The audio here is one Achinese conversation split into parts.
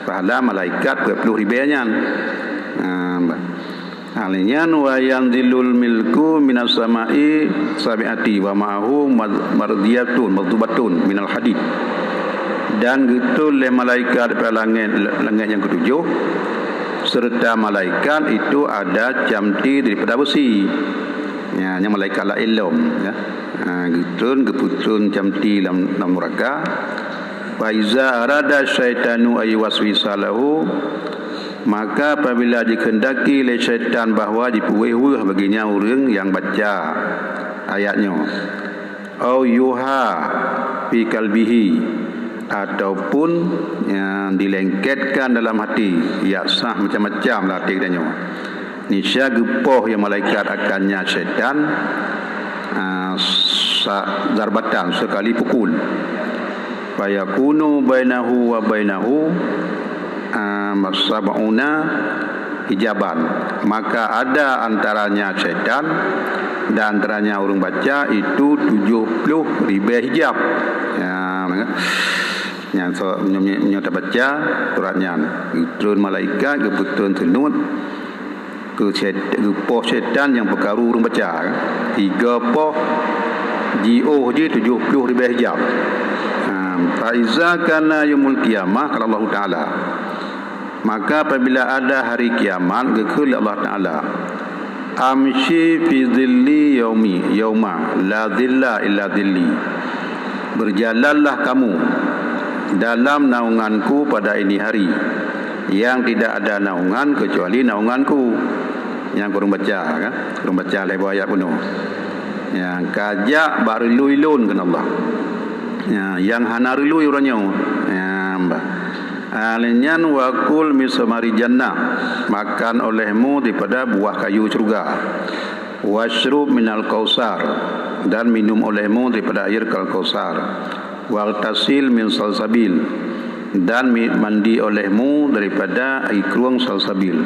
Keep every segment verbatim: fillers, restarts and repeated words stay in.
Pahala malaikat peuet ploh ribèe nyan. Ha, bah. Hal nyan, "Wa yanzilul milku minas sama'i sabi'ati wa ma'ahu mad-, mardiyatun madzubatun minal hadid." Dan geuturun lé malaikat daripada langét, langét nyang ketujoh, serta malaikat itu ada camti daripada beusi. Ya, nyan malaikat laén lom, ya. Ha, geuturun, geupeutrön camti lam, lam nuraka. "Fa iza arada syaitanu ayyuwaswisa lahu," maka apabila jikeundaki lé syaitan bahwa jipeuweuh-weuh bagi nyan ureuëng nyang baca ayat nyoe, "au yuha fi qalbihi," ataupun nyang dilengketkan dalam hati, ya sah macam-macam lah até geutanyoe. Nisya geupoh ya malaikat akan nyan syaitan, ah, sa-, darbatan, sekali pukul. "Fayakunu bainahu wa bainahu, ah, sab'una hijaban." Maka ada antaranya syaitan dan antaranya ureuëng baca itu tujoh ploh ribèe hijab. Ya, nyan so, nyoe, nyoe tabaca surat nyan. Geuturun malaikat, geupeutrön seunuet, keu syait-, geupoh syaitan nyang peukaru ureuëng baca. Tiga poh, jiôh jih tujoh ploh ribèe hijab. Ha, "Fa iza kana yaumul qiyamah," kata Allahu Taala. Maka apabila ada hari kiamat, geukheun lé Allah Taala, "Amshi fi dhilli yaumi, yauma la dhilla illa dhilli." Berjalanlah kamu dalam naunganku pada ini hari, yang tidak ada naungan kecuali naunganku. Nyang kureueng baca, kan? Kureueng baca lhèe boh ayat bunoe. Nyang ka jak bak reului lôn kheun Allah. Ya, nyang hana reului uroe nyoe. Ya, bah. Lheueh nyan, "Wa kul min samari jannah," makan olehmu daripada buah kayu syurga. "Wasyrub minal kausar," dan minum olehmu daripada air Al-Kausar. "Waghtasil min salsabil," dan mi-, mandi olehmu daripada air krueng salsabil.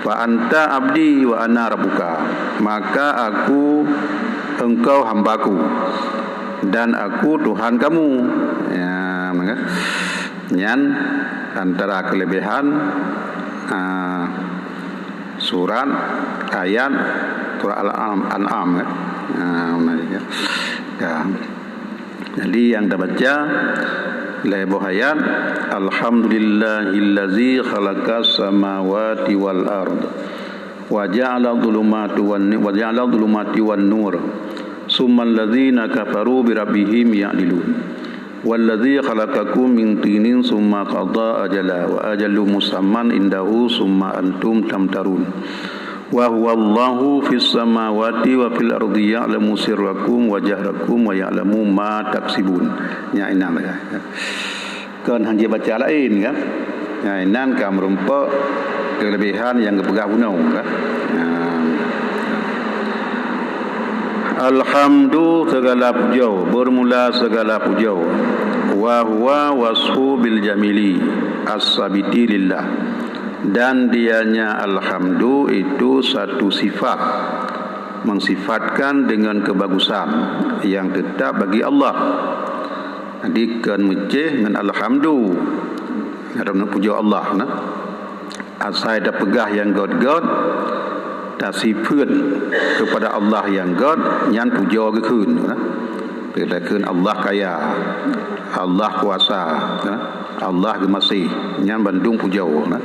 "Fa anta abdi wa ana rabbuka," maka aku, engkau hambaku, dan aku Tuhan kamu. Ya, maka nyan antara kelebihan, ah, surat ayat surat Al-An'am, An'am, ya. Ah, ya. Ya. Jadi nyang tabaca lhèe boh ayat, "Alhamdulillahillazi khalaqas samawati wal ard, wa ja'ala dhulumati wan, wa ja'ala dhulumati wan nur, summal ladzina kafaru bi rabbihim ya'dilun. Wallazi khalaqakum min tinin summa qada ajala, wa ajalun musamman indahu summa antum tamtarun. Wa huwallahu fis samawati wa fil ardi ya'lamu sirrakum wa jahrakum wa ya'lamu ma taksibun." Nyan inan lagèe. Kon hana jibaca laén, kan? Nyan inan ka meurumpok kelebihan nyang geupeugah bunoe, kan? Nyan. Alhamdu, segala pujoe, bermula segala pujoe. Wa huwa wasfu bil jamili as-sabiti lillah. Dan dianya alhamdu itu satu sifat, mensifatkan dengan kebagusan yang tetap bagi Allah. Jadi, kon meucéh ngon alhamdu. Ngon pujoe Allah, nah. Asai tapeugah nyang gèt-gèt, tasifeuet keupada Allah nyang gèt, nyan pujoe geukheun, nah. Geukheun Allah kaya, Allah kuasa, nah. Allah geumaséh, nyan bandum pujoe, nah.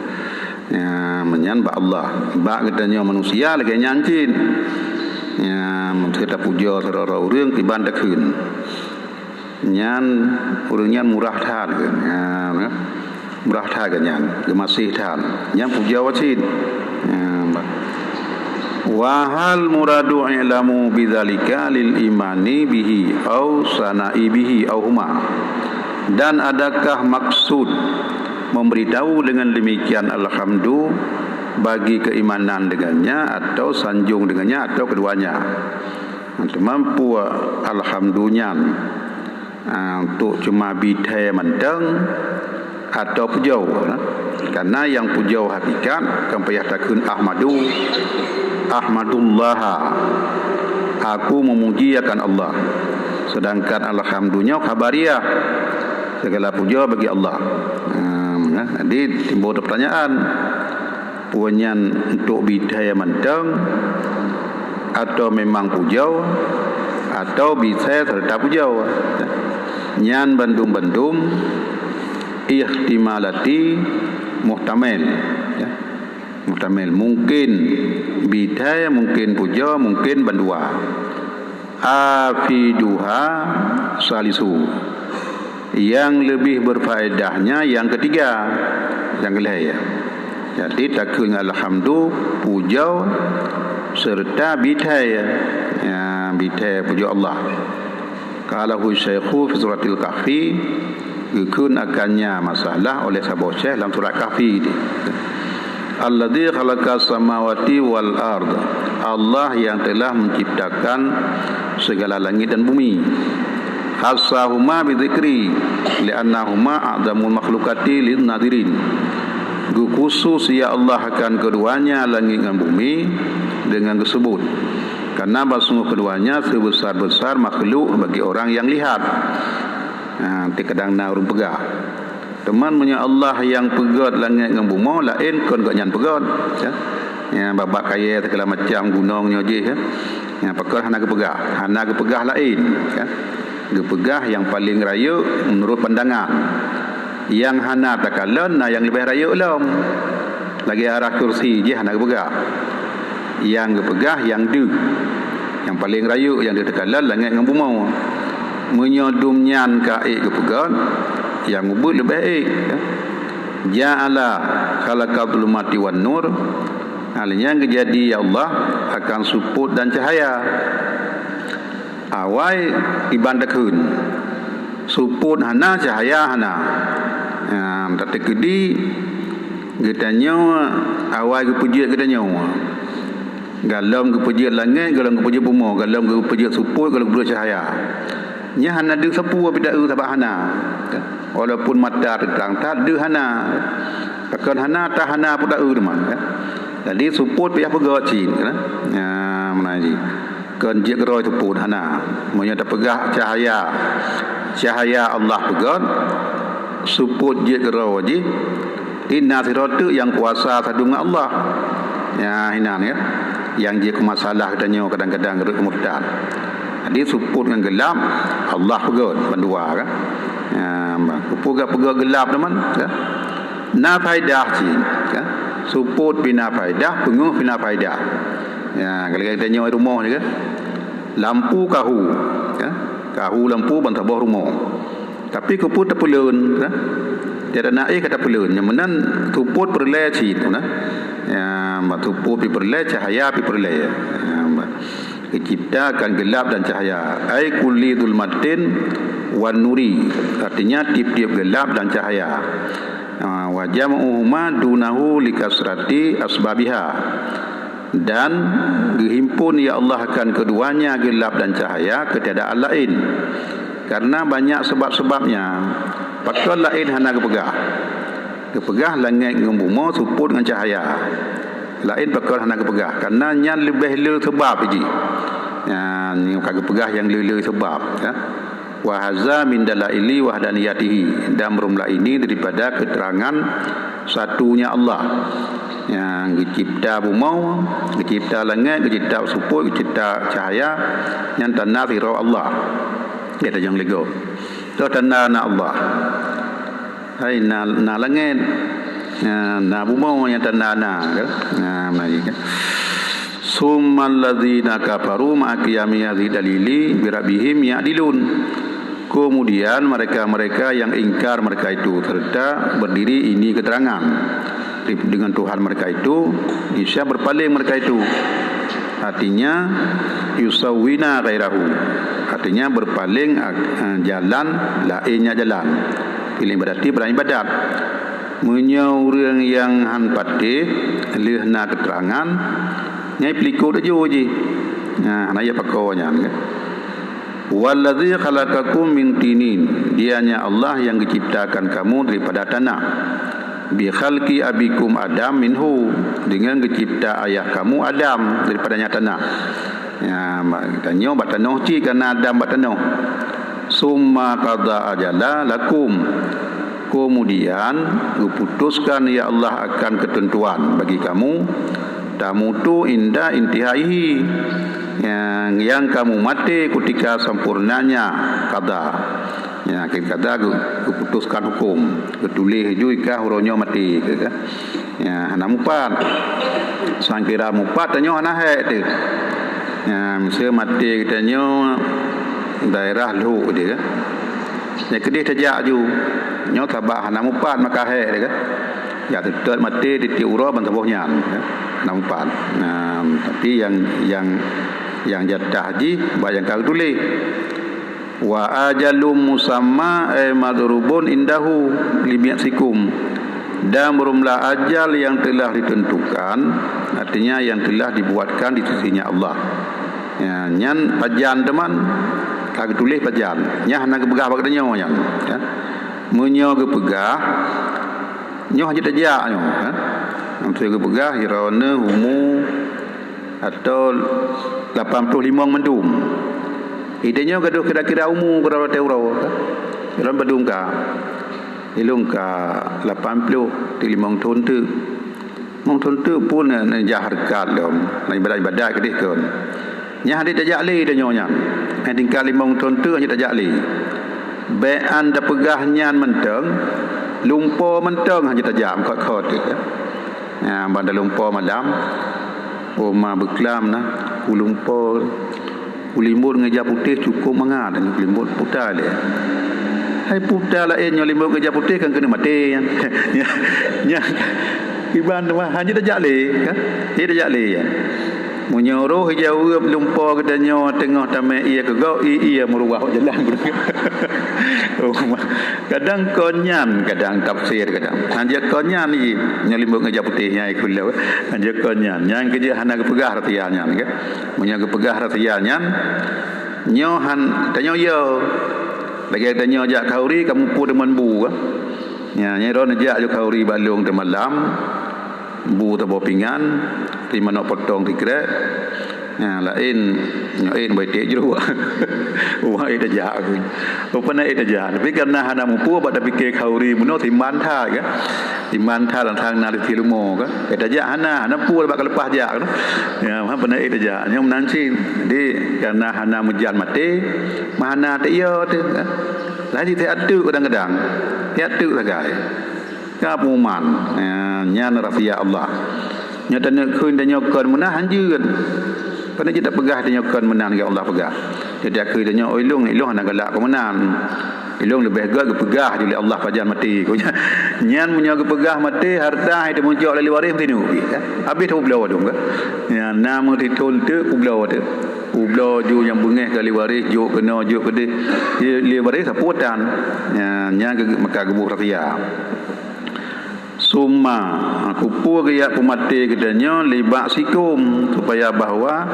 Ya, meunyan bak Allah. Bak geutanyoe manusia lagèe nyan cit. Ya, meunteuk tapujoe sidroe-droe ureueng kiban takheun. Nyan, ureueng nyan murah that, ha, murah that nyan, geumaséh that. Nyan pujoe cit. Ha, bah. Wa hal muradu i'lamu bidzalika lil imani bihi au sana'i bihi au huma? Dan adakah maksud memberitahu dengan demikian alhamdu bagi keimanan dengannya atau sanjung dengannya atau keduanya? Teuma peue alhamdu nyan? Ah, untuk cuma bithèe mantong atau pujoe, nah. Karena nyang pujoe hakikat kan payah takheun ahmadu, ahmadullaha, aku memuji akan Allah. Sedangkan alhamdu nyoe khabariah, segala pujoe bagi Allah. Ah, nah. Jadi timbul pertanyaan, peue nyan untuk bithèe mantong, atau memang pujoe, atau bithèe serta pujoe? Nyan bandum-bandum ihtimalati muhtamal, ya. Muhtamal, mungkin bithèe, mungkin pujoe, mungkin bandua. Afiduha salisu. Yang lebih berfaedahnya yang ketiga, yang kelhèe. Jadi takheun alhamdu, pujoe serta bithèe, ya, bithèe pujoe Allah. Qalahu Syaikhu fi Suratil Kahfi, geukheun akannya masalah oleh saboh syekh lam surat Kahfi tadi. Alladzi khalaqas samawati wal ard. Allah yang telah menciptakan segala langit dan bumi. Khassahuma bi dzikri, li'annahuma a'zamul makhluqati lin nadhirin. Geukhusus ya Allah akan keduanya langit ngon bumi dengan geusebut. Karena bahwasungguh keduanya sebesar-besar makhluk bagi orang yang lihat. Ha, teuka dang na ureuëng peugah. Teuma meunyoe Allah nyang peugét langét ngon bumoe, laén kon gobnyan peugét, ya. Nyang babah kayée segala macam gunong nyoe jih, ya. Nyang pakon hana geupeugah, hana geupeugah laén, ya. Geupeugah nyang paleng rayeuk meunurot pandangan. Nyang hana takalon na nyang leubeh rayeuk lom. Lagée arah kursi jih hana geupeugah. Nyang geupeugah nyang deuh. Nyang paleng rayeuk nyang deuh takalon langét ngon bumoe. Meunyoe dum nyan ka ék geupeugét, nyang ubit leubeh ék, ya. Ja'ala khalaqadz dzulumati wan nur. Hal nyang geujadi ya Allah akan supot dan cahaya. Awai iban takheun. Supot hana, cahaya hana. Ha, tateukeudi geutanyoe awai geupeujeuet geutanyoe. Golom geupeujeuet langét, golom geupeujeuet bumoe, golom geupeujeuet supot, golom geupeujeuet cahaya. Nyan hana deuh sapeue pih taeu sabab hana. Walaupun mata teutrang that deuh hana. Pakon hana, ta hana pih taeu teuma, ya. Jadi supot pih peugét cit, ya. Ya, meunan jih. Kon jeuet keudroe supot hana. Meunyoe tapeugah cahaya, cahaya Allah peugét, supot jeuet keudroe jih, di na sidroe teuk nyang kuasa sadum ngon Allah. Ya, inan, ya. Nyang jeuet keu masalah geutanyoe kadang-kadang rhot murtad. Jadi supot ngon geulab Allah peugét bandua, kan. Ya, peugét-peugét geulab teuma, ya. Na faedah cit, ya. Supot pih na faedah, peungeuh pih na faedah. Ya, kalau kita nyoe rumoh ni kan. Lampu kahu, ya. Kahu lampu ban saboh rumoh. Tapi keupeue tapeuleuen, ya. Tiada na éh ka tapeuleuen. Nyang meunan supot peureulée cit, ya. Ya, supot pih peureulée, cahaya pih peureulée. Ya, geuciptakan geulab dan cahaya. Ai kulli zulmatin wan nuri. Artinya tiep-tiep geulab dan cahaya. Ha, wa jam'uhuma dunahu likasrati asbabiha. Dan geuhimpon ya Allah akan keduanya geulab dan cahaya ketiadaan laén. Karena banyak sebab-sebabnya. Pakon laén hana geupeugah. Geupeugah langét ngon bumoe supot ngon cahaya. Laén pakon hana geupeugah, karena nyan leubeh le seubab jih. Nyan ka geupeugah nyang le-le seubab, ya. Wa haza min dalaili wahdaniyatihi, dan meurumlah ini daripada keterangan satunya Allah. Nyang geucipta bumoe, geucipta langét, geucipta supot, geucipta cahaya, nyan tanda sidroe Allah. Gata nyang lego. Toh tanda na Allah. Hai na, na langét. Na, na bumoe nyang tanda na, kan? Na, na, kan? Summal ladzina kafaru ma'a qiyami hadzal dalili bi rabbihim ya'dilun. Kemudian mereka-mereka yang ingkar mereka itu serta berdiri ini keterangan di, dengan Tuhan mereka itu, niscaya berpaling mereka itu. Artinya, yusawwina ghairahu. Artinya berpaling, eh, jalan lainnya jalan. Fil ibadati, dalam ibadat. Meunyoe ureuëng nyang han patéh lheueh na keuterangan, nyan peulikot laju jih. Nah, na ya pakon nyan, kan? Wallazi khalaqakum min tinin, Dianya Allah yang geuciptakan kamu daripada tanah. Bi khalqi abikum Adam minhu, dengan geucipta ayah kamu Adam daripadanya tanah. Ya, tanyoe bak tanoh cit, karena Adam bak tanoh. Summa qada ajala lakum. Kemudian geuputuskan, ya Allah, akan keuteuntuan bagi kamu, tamutu inda intihaihi, nyang, nyang kamu maté kutika sampurnanya kada. Ya, kada geu-, geuputuskan huköm, geutuléh ju i kah uroe nyoe maté, keu kah. Ya, hana mupat. Sangkira mupat tanyoe hana hék teuh. Ya, miseu maté geutanyoe daerah Lhok je, kan. Nyang keudeh tajak ju. Nyoe sabab hana mupat maka hék teuh, kan. Ya, teutap maté tiep-tiep uroe ban saboh nyan, kan. Hana mupat. Nah, tapi nyang, nyang, nyang jatah jih bak nyang ka geutuléh. Wa ajalun musamma ay madrubun indahu li ba'sikum, dan berumlah ajal yang telah ditentukan, artinya yang telah dibuatkan di sisinya Allah. Ya, nyan pajan teuma ka geutuléh pajan. Nyan hana geupeugah bak geutanyoe nyan, ya. Meunyoe geupeugah, nyoe hana tajak nyoe, ya. Maksud geupeugah, droeneuh umu atau lapan ploh limong mandum. Ideh nyoe gadôh kira-kira umu keudroe watée uroe, kan? Ilôn padum ka? Ilôn ka lapan ploh, di limong thon teuk. Limong thon teuk pun neujak hareukat lom, na ibadat-ibadat keudeh kon. Nyan hana tajak lé tanyoe nyan. Nyang tingkat limong thon teuk hana tajak lé. Bék an tapeugah nyan mantong, lumpo mantong hana tajak, meukhot-khot teuk, ya. Ya, ban talumpo malam, Oma beuklam na, ulumpo, ulimbot ngon ija putéh cukôp mangat, ulimbot puta lé. Hai puta laén nyoe limbot ngon ija putéh kan keuneuk maté nyan. Nyan, nyan, iban teuma hana tajak lé, kan? Hana tajak lé nyan. Meunyoe roh ija ueb lumpo geutanyoe teungoh tamé ié keu gob, i-, ié meuruwah jalan. Oma. Kadang kon nyan, kadang tafsir, kadang. Hanjeuet kon nyan jih, nyoe limbot ngon ija putéh nyan ikheun lé. Hanjeuet kon nyan. Nyan keuh jeuet hana geupeugah rahsia nyan, kan? Meunyoe geupeugah rahsia nyan, nyoe han, tanyoe yo. Lagée tanyoe jak khanduri, kamoe pue deungon bu, kan? Nyan, nyan droeneuh jak ju khanduri bak lôn teumalam. Bu saboh pingan, ri manok potong sikrek. Nyang laén nyoe ék bak iték jroh. Wah, ék tajak. Rupana ék tajak. Tapi karena hana muphom, bak tapike khanduri bunoe timbang that, kan? Timbang that lam sang na di lumo, kan? Ék tajak hana, hana peue bak ka leupah jak, kan? Ya, hana pernah ék tajak. Nyang meunan cit. Jadi, karena hana meujan maté, meuhana teuh, kan? Laju teuh ateueh kadang-kadang. Ya, ateueh sagai. Ka pengumuman, ya, nyan rahsia Allah. Nyoe taneuk kheun tanyoe kon meunan hanjeuet. Pane jeuet tapeugah tanyoe kon meunan, gét Allah peugah. Jadi, kheun tanyoe, "Oh, ilôn, ilôn hana galak kon meunan. Ilôn leubeh gét geupeugah ju lé Allah pajan maté." Nyan meunyoe geupeugah maté, hareuta hai teumucok lé waréh meutinuk pih, ya. Habéh teubloe dong, kan? Ya, na meuti thon teuk peubloe teuk. Peubloe ju nyang beungéh ka lé waréh, jok keunoe, jok keudeh. Lé, lé waréh sapeue tan. Ya, nyan keuh maka geuboh rahsia. Summa, keupeue geujak peumaté geutanyoe, li ba'sikum, supaya bahwa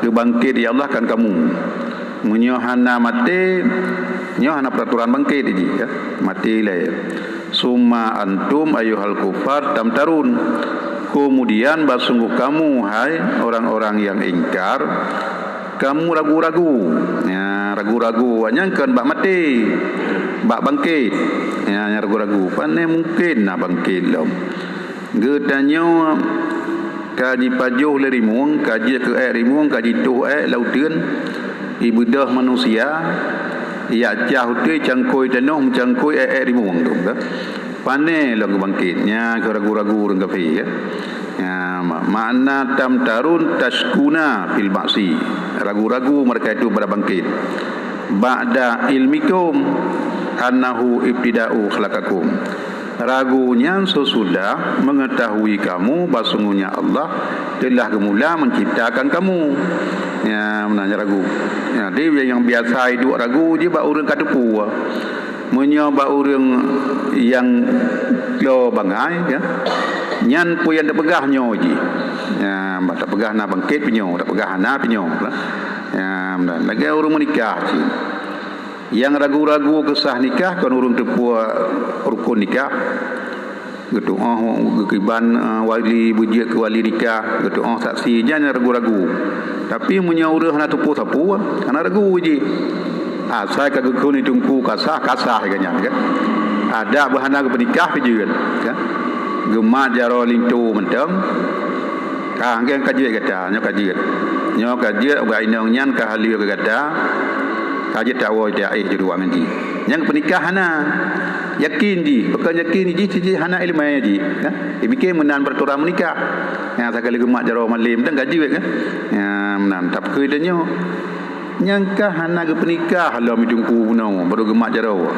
geubangkét, ya Allah, kan kamu. Meunyoe hana maté, nyoe hana peuraturan bangkét jih, ya. Maté lé. Summa antum ayyuhal kuffar tamtarun. Kemudian, bah sungguh kamu, hai orang-orang yang ingkar, kamu ragu-ragu. Ya, ragu-ragu. Awaknyan kon bak maté, bak bangkét. Ya, nyang ragu-ragu. Pane mungken na bangkét lom. Geutanyoe ka jipajoh lé rimueng, ka jeuet keu ék rimueng, ka jitoh ék lam uteuen, ibeudôh manusia, ijak cah uteuen, cangkôi tanoh, meucangkôi ék-ék rimueng tu, kan? Pane lom geubangkét, nyan keuh ragu-ragu ureuëng kafé, ya. Ya, ma-, makna tamtarun tasyakuna fil ba'si. Ragu-ragu mereka itu pada bangkit. Ba'da ilmikum annahu ibtida'u khalaqakum. Ragu nyan sesudah mengetahui kamu bahwasanya Allah telah geumula menciptakan kamu. Ya, meunan ragu. Ya, jadi nyang biasa iduek ragu jih bak ureuëng ka teupeue. Meunyoe bak ureuëng nyang klo bangai, ya, nyan peue nyang tapeugah nyoe jih. Ya, tapeugah na bangkét pih nyoe, tapeugah hana pih nyoe, lah. Ya, meunan. Lagée ureuëng meunikah cit. Nyang ragu-ragu keu sah nikah kon ureuëng teupeue rukon nikah. Geutu'oh geukiban, eh, wali, beujeuet keu wali nikah, geutu'oh saksi, nyan ragu-ragu. Tapi meunyoe ureuëng hana teupeue sapeue, hana ragu jih. Asai ka geukheun di teungku ka sah, ka sah geuh nyan, kan? Adak beuhana geupeunikah pih jeuet, kan? Geumat jaroe linto mantong. Ka, nyan ka jeuet gata, nyoe ka jeuet. Nyoe ka jeuet, ugat inong nyan ka haleue keu gata. Ka jeuet tawoe, taéh judua ngon jih. Nyang geupeunikah hana. Yakin jih, pakon yakin jih, jih hana iéleumé jih, kan? Jipike meunan peuraturan meunikah. Nyang sakali geumat jaroe malem, dan ka jeuet, kan? Nyan meunan, tapi keu tanyoe. Nyang ka hana geupeunikah lom i teungku bunoe, barô geumat jaroe.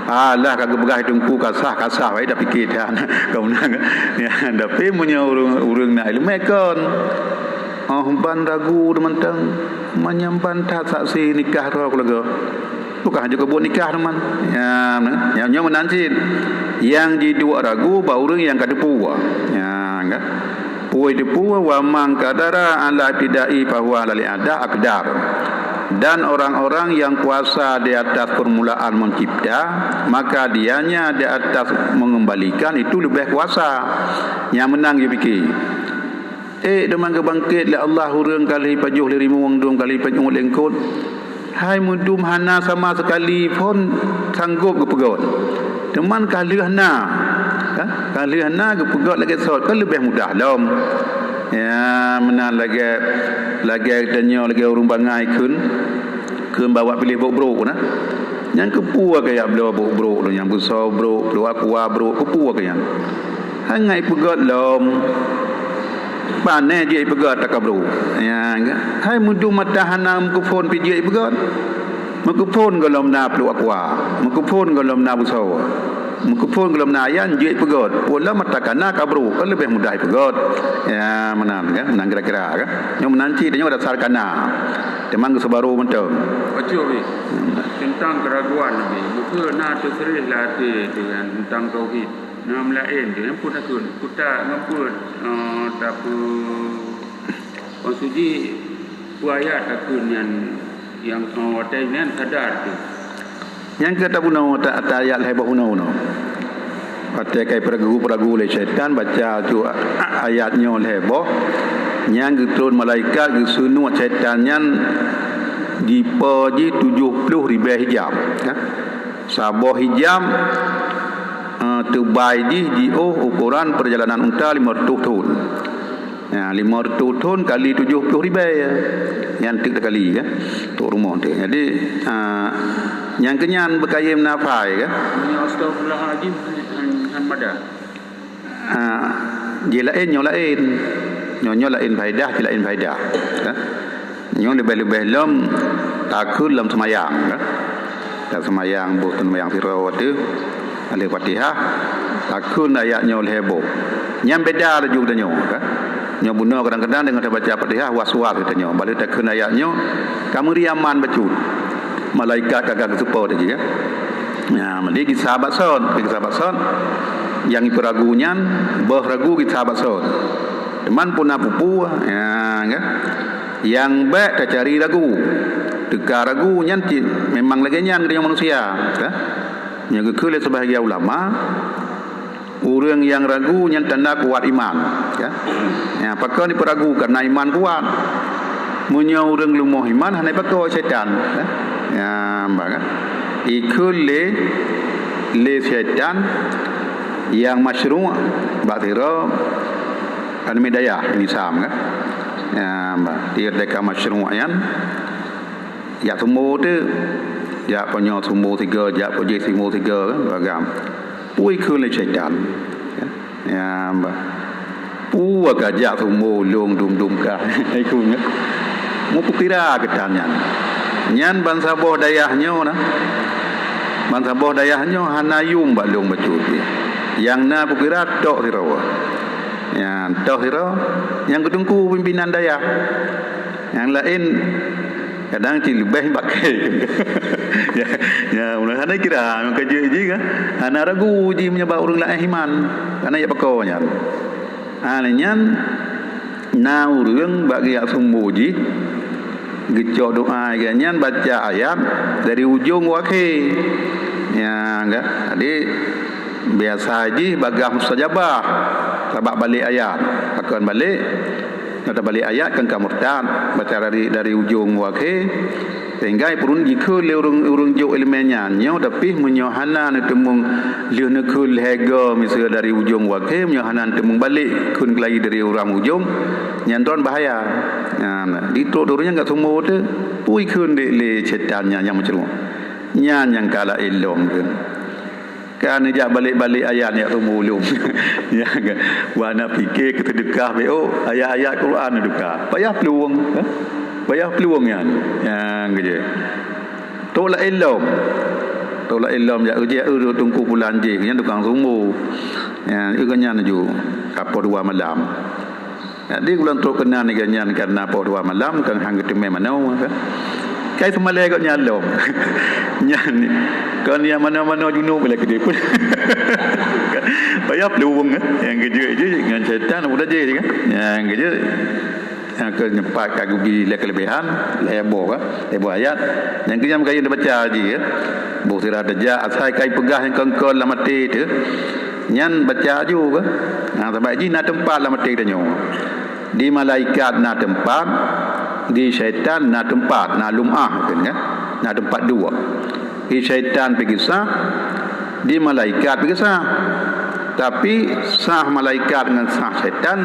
Alah, ka geupeugah i teungku ka sah, ka sah, wahai tapike that. Ka meunan, ya, tapi meunyoe ureuëng, ureuëng na iéleumé kon, oh, ban ragu teumantong, manyang ban that saksi nikah droe keuluwarga. Bukan hana jeuet keu buet nikah teuma. Ya, nyoe, nyoe meunan cit. Nyang jiduek ragu bak ureuëng nyang ka teupeue. Ya, kan? Peue teupeue, wa man qadara ala ibtida'i fahuwa alal i'adah aqdar. Dan orang-orang yang kuasa di atas permulaan mencipta, maka dianya di atas mengembalikan itu lebih kuasa. Nyang meunan jipike. Eh, teuma geubangket lé Allah ureuëng ka lheueh pajoh lé rimueng dum ka lheueh panyuet lengkot. Hai meudum hana sama sekali phon sanggob geupeugöt. Teuma ka lheueh na, ha? Ka lheueh na geupeugöt lagée sot, kan leubeh mudah lom. Ya, meunan lagée, lagée tanyoe lagée ureuëng bangai kheun, kheun bawa piléh bok brok na. Nyang keupeue kaya bloe bok brok tu, nyang beusoe brok, bloe aqua brok, keupeue kaya. Hangai peugöt lom. Panéh jeuet ipeugöt takabru. Ya, hai meudum mata hana meukeupon pih jeuet ipeugöt. Meukeupon gohlom na pluek aqua, meukeupon gohlom na beusoe, meukeupon gohlom na ayan jeuet ipeugöt. Ulôn mata kana kabru, kan leubeh mudah ipeugöt. Ya, meunan kan, meunan kira-kira kan. Nyoe meunan cit, nyoe dasar kana. Teuma geuseubaru mantong. Bacut, Bi. Teuntang keuraguan, Bi. Bukon na teuseureh lam até teuh kan teuntang tauhid. Na meulaén teuh, nyang peue takheun, peue ta-, ngon peue, eh, tapeu-, maksud jih, peue ayat takheun nyan nyang, eh, watée nyan sadar teuh. Nyang ka tabunoe ta-, ta ayat lhée boh bunoe-bunoe. Watée ka ipeuragu-peuragu lé syaitan, baca ju a-, ayat nyoe lhée boh, nyang geutron malaikat geuseunuek syaitan nyan jipo jih tujoh ploh ribée hijab, ya. Saboh hijab, eh, teubai jih jiôh ukoran peurjalanan unta lima reutôh thon. Ya, lima reutôh thon kali tujoh ploh ribée, ya. Nyan teuk takali, ya. Tok rumoh teuk. Jadi, eh, nyang keunyan beukayém nafai, ya. Meunyoe astagfirullahalazim, han, han madah. Ha, jih laén, nyoe laén. Nyoe, nyoe laén faedah, jih laén faedah. Ha? Nyoe leubeh-leubeh lom takheun lom seumayang, ha? Lam seumayang, boh seumayang sidroe teuh, alheueh Fatihah, takheun ayat nyoe lhée boh. Nyan beda laju geutanyoe, ha? Nyoe bunoe kadang-kadang deungon tabaca Fatihah, was-was geutanyoe. Bak lheueh takheun ayat nyoe, ka meuri aman bacut. Malaikat ka, ka geuseupo teuh jih, ya. Nah, jadi gisa bak sot, gisa bak sot, nyang ipeuragu nyan, boh ragu gisa bak sot. Teuma peue na peue-peue, ya, kan? Nyang bék tacari ragu. Teuka ragu nyan cit memang lagée nyan geutanyoe manusia, kan? Nyang geukheun lé sebahagian ulama, ureuëng nyang ragu nyan tanda kuat iman, ya. Ya, pakon ipeuragu? Karena iman kuat. Meunyoe ureuëng leumoh iman, hana ipakoe syaitan, ya. Ya, bah, kan? Ikheun lé, lé syaitan nyang masyru' bak sidroe aneuk miet dayah di Sam, kan? Ya, bah, di teuka masyru' nyan, jak sumbo teuk, jak peunyoe sumbo sigoe, jak peujeuet sumbo sigoe, kan? Bagam. Peue ikheun lé syaitan. Ya, bah. Peue ka jak sumbo lôn dum-dum ka. Ikheun, ya. Meupeukira geutanyoe nyan. Nyan bansaboh dayah nyoe na. Bansaboh dayah nyoe hana yuem bak lôn bacut pih. Nyang na peukira tok sidroe. Ya, tok sidroe nyang geuteungku pimpinan dayah. Nyang laén kadang cit leubeh bak kèe. Ya, ya, meunan hana kira, meuka jeuet jih kan. Hana ragu jih meunyoe bak ureuëng laén iman. Hana jak pakoe nyan. Ha, lé nyan na ureuëng bak geujak sumbo jih, geucok doa geuh nyan baca ayat dari ujong u akhé. Ya, kan? Jadi, biasa jih bagaih mustajabah, sabab balek ayat. Pakon balek, nyata balek ayat kan ka murtad, baca dari, dari ujong u akhé, Sehingga peurunoe jikheun lé ureuëng, ureuëng jok iéleumé nyan nyoe, tapi meunyoe hana neuteumeung lheueh neukheun lhée goe miseue dari ujong u akhé, meunyoe hana neuteumeung balek kheun keulayi dari uram ujong, nyan droen bahaya. Nyan, di trok ureuëng nyan ka seumeubeuet, pui kheun dek lé syaitan nyan nyang meucrueng. Nyan nyang ka laén lom kheun. Ka neujak balek-balek ayat nyang teumulông. Nyang ka, wah na pike keu seudeukah B O, ayat-ayat Quran neuduka. Payah peuluwong, ha? Payah peuluwong nyan. Nyang keujeuet. Tok laén lom. Tok laén lom jak uji, eu, teungku pulan jih, nyan tukang sumbu. Nyan, eu, nyan ju. Kapoh dua malam. Jadi, ulôn trok keunan lagée nyan kareuna poh dua malam, kan hang geuteumé manoe, kan. Kai seumalée gobnyan lom. Nyan, kon nyang manoe-manoe junub lé keudeh pun. Payah peuluwong, kan. Nyang keujeuet jih ngon syaitan, udah jih, kan. Nyang keujeuet, nyang keu nyeumpat ka geubi lé keuleubehan, lhée boh, kan. Lhée boh ayat. Nyang keujeuet meukayu teubaca jih, kan. Boh sira teujak, asai kai peugah nyang kon-kon lam até teuh. Nyan baca aju ke? Nah, sabab jih na teumpat lam até tanyoe. Di malaikat na teumpat, di syaitan na teumpat, na lumah kan, kan? Na teumpat dua. Di syaitan pih geusah, di malaikat pih geusah. Tapi sah malaikat ngon sah syaitan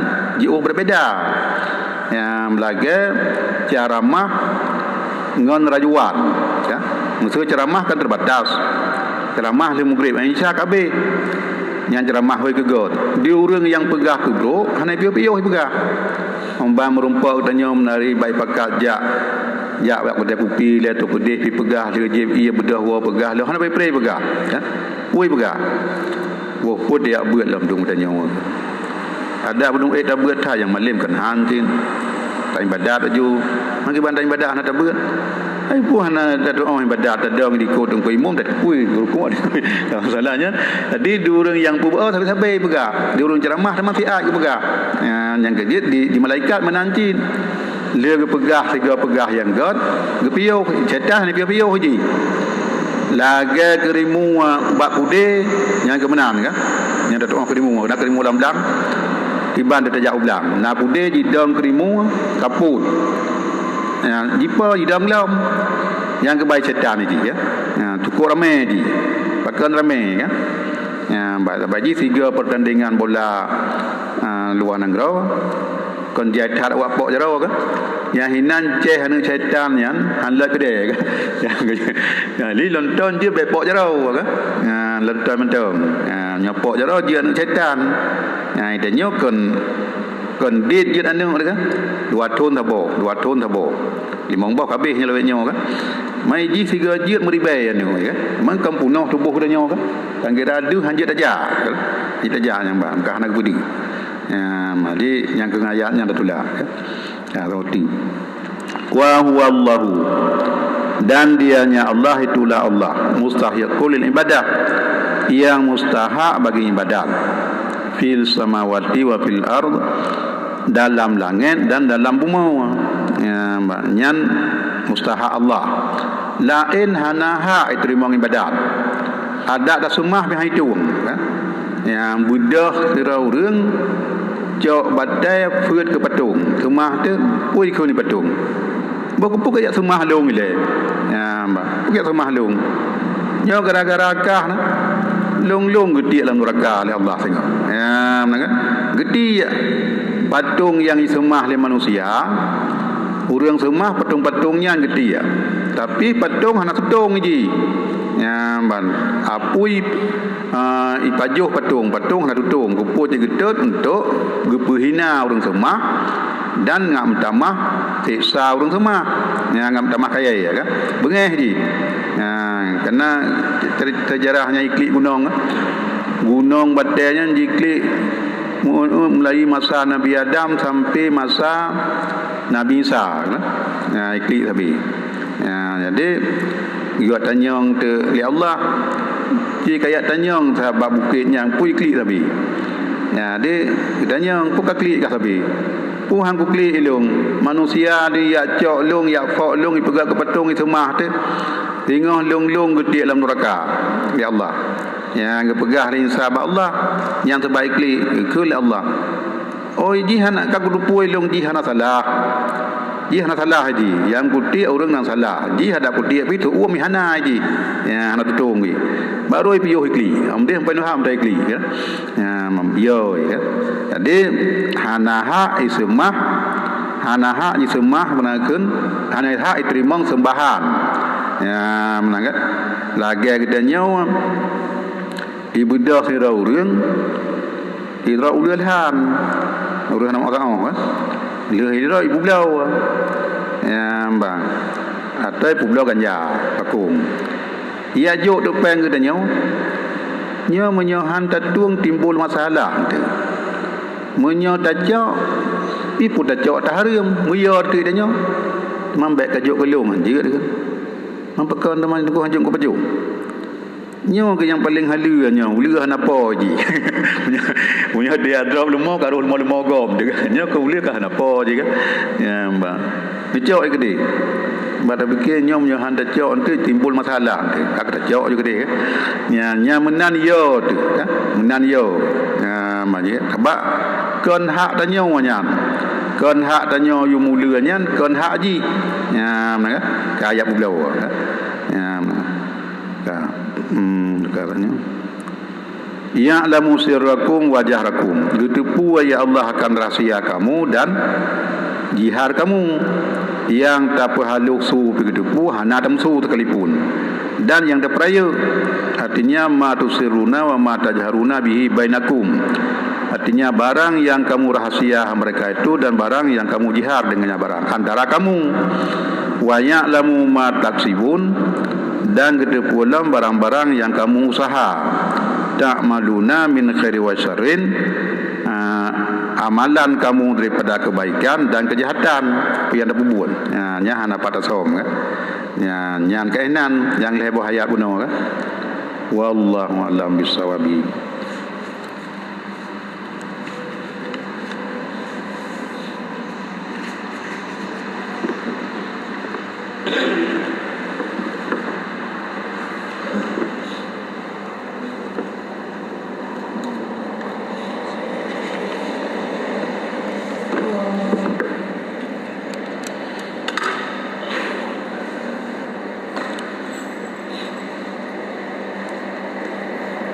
jiôh berbeda. Nyang lagée ceramah ngon rajuan, ya. Maksud ceramah kan terbatas. Ceramah lheueh Maghrib, Isya ka abéh. Nyan ceramah hôi keu göt. Di ureuëng nyang peugah keu brok, hana piôh-piôh peugah. Ban meurumpok geutanyoe meunari bai pakat jak, jak bak keudai kupi lé atau keudeh pi peugah lé jih, iya beudôh woe peugah lé, hana bai pré peugah. Ya. Wôi peugah. Woe peuet jak beuet lom dong geutanyoe. Adak beudong ék tabeuet that nyang malem kan han cit. Taibadat laju. Mangkeubang taibadat hana tabeuet. Hai pun hana tatuoh ibadat tadong di kot teungku imum, tapi pui rukuk. Kalau salah nyan. Jadi di ureuëng nyang peubawa sabe-sabe peugah. Di ureuëng ceramah teuma siat geupeugah. Ya, nyang keujeuet di, di malaikat meunan cit. Lé geupeugah sigoe peugah nyang göt, geupiôh, syaitan hana piôh-piôh jih. Lagée keurimua bak pudé, nyang keu meunan ka. Nyang tatuoh keurimua, na keurimua lam blang. Kiban teutajak u blang. Na pudé jidong keurimua, kapot. Ya, jipo jidong lom. Nyang keubai syaitan jih, ya. Ya, cukôp ramé jih. Pakon ramé, ya. Ya, ba-, bak jih sigoe pertandingan bola, ah, luwa nanggroe. Kon jai that awak pok jaroe ka. Nyang hinan ceh aneuëk syaitan nyan han lôt keudeh ka. Nyang, nyang li lonton jeuet bék pok jaroe ka. Nyan lonton mantong. Nyan nyoe pok jaroe jeuet aneuëk syaitan. Nyan ita nyoe kon, kon dit jeuet aneuëk ka. Dua thon saboh, dua thon saboh. Limong boh kabéh nyoe lawét nyoe ka. Mai jih sigoe jeuet meuribée aneuëk ka. Mangkam punoh tuboh geutanyoe ka. Kan kira deuh han jeuet tajak. Jeuet tajak nyang ba, ka hana geupeudeuh. Ya, jadi nyang keu ayat nyan tatulak, ya. Ya, roti. Wa huwallahu. Dan dianya Allah itulah Allah, mustahiqul lil ibadah, yang mustahak bagi ibadat, fil samawati wa fil ard, dalam langét dan dalam bumoe. Ya, nyan mustahak Allah. Laén hana hak iteurimong ibadat. Adak taseumah pih han itong, ya. Nyang beudôh sidroe ureuëng cok batée peuet keu patong, seumah teuh pui kheun di patong. Boh keupeue kajak seumah lôn ilée? Ya, bah, peue kajak seumah lôn? Nyoe gara-gara kah na, lôn-lôn geutiek lam nuraka lé Allah singoh. Ya, meunan kan? Geutiek patong nyang iseumah lé manusia, ureuëng seumah patong-patong nyan geutiek. Tapi patong hana tutong jih. Ya, ban apui ah, ipajoh patong, patong hana tutong, geupot geutot untuk geupeuhina ureuëng seumah dan ngat meutamah seksa ureuëng seumah. Ya, ngat meutamah kayée, ya kan? Beungéh jih. Ya, karena ter-, seujarah nyang iklik gunong, gunong batée nyan jiklik mu-, mulai masa Nabi Adam sampai masa Nabi Isa, kan? Ya, iklik sabe. Ya, jadi, geuyue tanyong teu lé Allah, ci kajak tanyong sahabat bukét nyang pui klik sabe. Ya, jadi, geutanyong, "Peue ka klik kah sabe?" "Peue han kuklik ilôn, manusia di yak cok lôn, yak fok lôn, ipeugah keu patong iseumah teuh, singoh lôn-lôn geutiek lam nuraka lé Allah." Nyang geupeugah lé sahabat Allah, nyang teubaik klik, geukheun lé Allah, "Oh, jih hana ka kuteupue lôn jih hana salah." Jih hana salah jih, nyang kutiek ureuëng nyang salah. Jih hana kutiek pih teuuem hana jih. Ya, hana tutong jih. Baru piôh ikli. Amdeh sampai nuham tai ikli, ya. Ya, mam-, yo, ya. Jadi, hana hak iseumah, hana hak iseumah, meunan kheun, hana hak iteurimong seumbahan. Ya, meunan kan? Lagée geutanyoe, ibeudôh sidroe ureuëng, sidroe ulée lhan. Ureuëng hana meukaoh, kan? Lheueh sidroe ipubloe. Ya, mbang. Atau ipubloe ganja, pakong. Ia jok teupeng geutanyoe. Nyoe meunyoe han tatueng timbul masalah teuh. Meunyoe tacok, ipu tacok tahareuem, meuyô teuk tanyoe. Teuma bék kajok keulong hanjeuet kan. Mampekon teuma teungku hanjeuet kupajoh. Nyoe keuh nyang paleng haleue nyoe, ulée hana po jih. Meunyoe, meunyoe dia drop leumo, ka roh leumo-leumo gom teuh kan. Nyoe keuh ulée ka hana po jih kan. Ya, mbang. Teucok je keudeh. Bah tapike nyoe meunyoe han tacok eunteuk timbul masalah eunteuk. Ka tacok je keudeh. Nyan, nyan meunan yo teuh, ya. Meunan yo. Ya, maje. Sabab kon hak tanyoe nyan. Kon hak tanyoe yue mulia nyan, kon hak jih. Ya, meunan kan? Ka ayat peuet belas, ya. Ya, meunan. Ka, hmm, ka tanyoe. Ya'lamu sirrakum wa jahrakum. Geuteupeue, ya Allah, akan rahsia kamu dan jihar kamu. Nyang tapeuhaloe su pih geuteupeue, hana tameusu sekalipun. Dan nyang tapeurayeuk, artinya, ma tusirruna wa ma tajharuna bihi bainakum. Artinya, barang yang kamu rahsia mereka itu dan barang yang kamu jihar dengannya barang antara kamu. Wa ya'lamu ma taksibun, dan geuteupeue lom barang-barang nyang kamu usaha. Ta'maluna min khairi wa syarrin, ah, amalan kamu daripada kebaikan dan kejahatan, apa nyang tapeubuet. Nyan, nyan hana pat tasöm, kan? Nyan, nyan keunan nyang lhée boh ayat bunoe, kan? Wallahu a'lam bissawab.